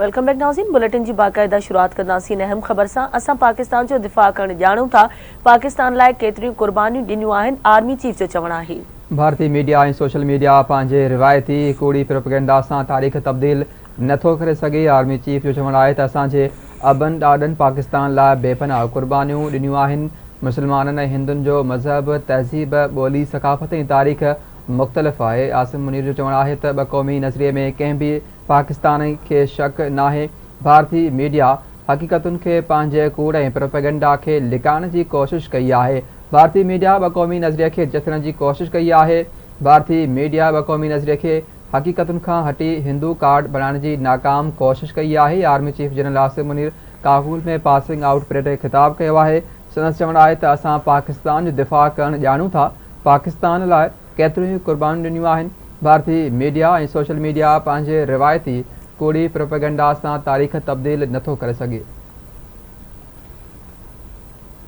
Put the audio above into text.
Welcome back ناظرين bulletin جي باقاعده شروعات ڪنداسين اهم خبر سان اسان پاڪستان جو دفاع ڪرڻ ڄاڻون ٿا پاڪستان لاء ڪيتريون قربانيون ڏنيون آهن آرمي چيف جو چوڻ آهي. ڀارتي ميڊيا ۽ سوشل ميڊيا پنهنجي روايتي ڪوڙي پروپيگنڊا سان تاريخ تبديل نه ٿو ڪري سگهي، آرمي چيف جو چوڻ آهي ته اسان جي ابن ڏاڏن پاڪستان لاء بي پناهه قربانيون ڏنيون آهن، مسلمانن ۽ هندن جو مذهب، تهذيب، ٻولي، ثقافت ۽ تاريخ مختلف آهي، عاصم منير جو چوڻ آهي ته ٻه قومي نظريي ۾ ڪنهن به پاڪستان کي شڪ ناهي، ڀارتي ميڊيا حقيقتن کي پنهنجي ڪوڙ ۽ پروپيگنڊا کي لڪائڻ جي ڪوشش ڪئي آهي، ڀارتي ميڊيا ٻه قومي نظريي کي چٿرڻ جي ڪوشش ڪئي آهي، ڀارتي ميڊيا ٻه قومي نظريي کي حقيقتن کان هٽي هندو ڪارڊ بڻائڻ جي ناڪام ڪوشش ڪئي آهي، army chief general Asim Munir Kabul ۾ passing out parade کي خطاب ڪيو آهي، سندس چوڻ آهي ته اسان پاڪستان جو دفاع ڪرڻ ڄاڻون ٿا، پاڪستان لاء. ڪيتريون ئي قربانيون ڏنيون آهن، ڀارتي ميڊيا ۽ سوشل ميڊيا پنهنجي روايتي ڪوڙي پروپيگنڊا سان تاريخ تبديل نٿو ڪري سگهي.